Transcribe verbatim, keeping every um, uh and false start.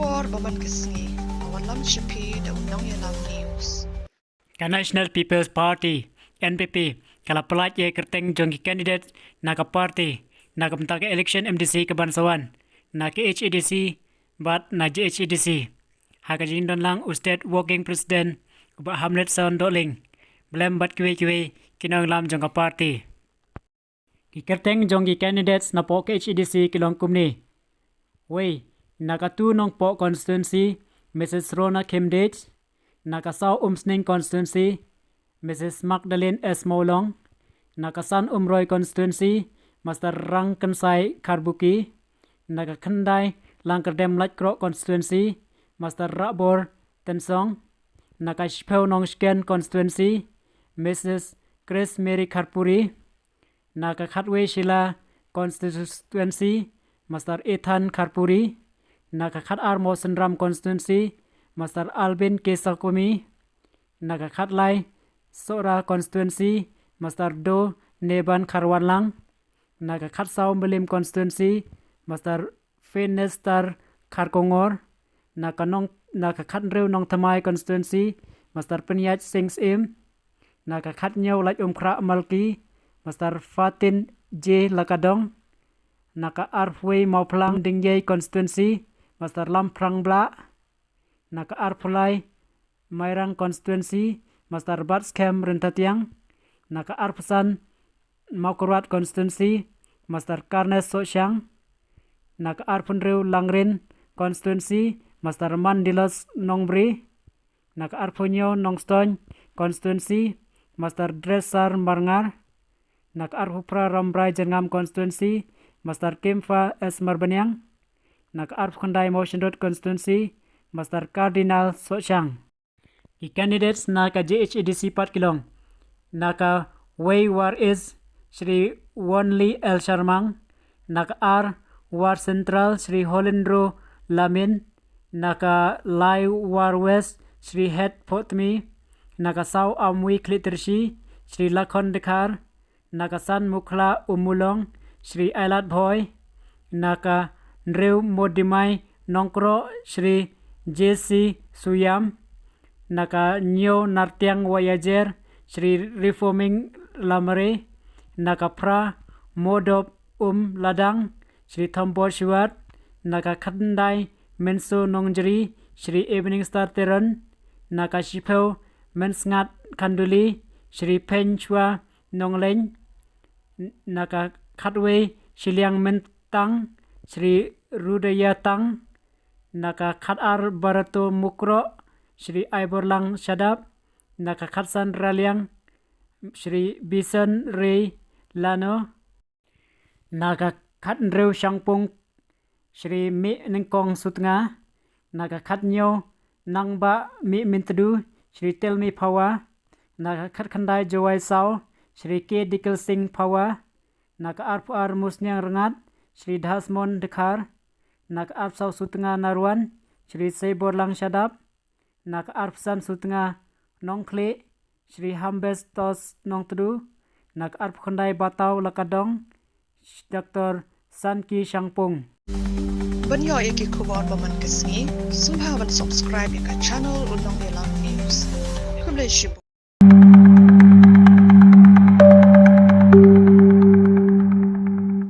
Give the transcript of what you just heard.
Por ba man ka sngi, a wan lam sha phi da u Nongïalam News. Ka National People's Party, N P P, ka la pyllait ïa ka kyrteng jong ki candidate na ka party na ka bynta ka election M D C ka ban sa wan, na ka H A D C bad na J H A D C. Ha ka jingdon lang u State Working President, u Bah Hamletson Dohling, blem bad kiwei kiwei ki nongïalam jong ka party. Ki kyrteng jong ki candidates na poh ka H A D C ki long kumne. Wei, na ka tu Nongpoh constituency, Missus Rona Khymdeit, na ka saw Umsning constituency, Missus Magdalene S Mawlong, na ka san Umroi constituency, Master Rangkynsai Kharbuki, na ka khyndai Langkyrdem Laitkroh constituency, Master Rahbor Tynsong, na ka shiphew Nongshken constituency, Missus Grace Mary Kharpuri, na ka khatwei Shella constituency, Master Ethan Kharpuri, na ka khatar Mawsynram constituency, Master Albin K Sakumi, na ka khatlai Sohra constituency, Master Do Neban Kharwanlang, na ka khatsaw Mylliem constituency, Master Fenester Kharkongor, na ka nong, na ka khathynriew Nongthymmai constituency, Master Pynïaid Sing Syiem, na ka khathynñiew Laitumkhrah Malki, Master Fatin J Lakadong, na ka arphew Mawphlang Dyngiei constituency, Master Lamphrang Blah, na ka arphew lai Mairang constituency, Master Batskhem Rynthatiang, na ka arphew san Mawkyrwat constituency, Master Carnes Sohshang, na ka arphew hynriew Langrin constituency, Master Mandilos Nongbri, na ka arphew hynñiew Nongstoiñ constituency, Master Dresser Marngar, na ka arphew phra Rambrai Jyrngam constituency, Master Kempha S Marbaniang, na ka arphew khyndai Mawshynrut constituency, Master Cardinal Sohshang. Ki candidates na ka J H A D C pat ki long, na ka wei War East, Shri Wonli L Sharmang, na ka ar War Central, Shri Holendro Lamin, na ka lai War West, Shri Het Photmi, na ka saw Amwi Khliehtyrshi, Shri Lakhon Dkhar, na ka san Mukhla Ummulong, Shri Ailad Bhoi, na ka hynriew Modimai Nongkroh, Shri J C Suyam, na ka hynñiew Nartiang Wahiajer, Shri Reforming Lamare, na ka phra Modop Um Ladang, Shri Thombor Shiwat, na ka khyndai Mynso Nongjri, Shri Evening Star Teron, na ka shiphew Mynsngat Khanduli, Shri Phenshwa Nongleng, na ka khatwei Shiliang Myntang, Shri Rudaya Tang, na ka khatar Barato Mukroh, Shri Aiborlang Shadap, na ka khatsan Raliang, Shri Bison Rey Lano, na ka khathynriew Shangpung, Shri Mih Nyngkong Sutnga, na ka khathynñiew Nangbah Mih Myntdu, Shri Telmi Phawa, na ka khatkhyndai Jowai Saw, Shri K Dikelsing Phawa, na ka arphew ar Musniang Rngat, Shri Dhasmon Dkhar, na ka arphew saw Sutnga Narwan, Shri Seiborlang Shadap, na ka arphew san Sutnga Nongkhlieh, Shri Hambestos Nongtdu, na ka arphew khyndai Bataw Lakadong, Doctor Sanki Shangpung. Ban ïoh ïa ki khubor ba man ka sngi, sngewbha ban subscribe ïa ka channel U Nongïalam News. Khublei shibun.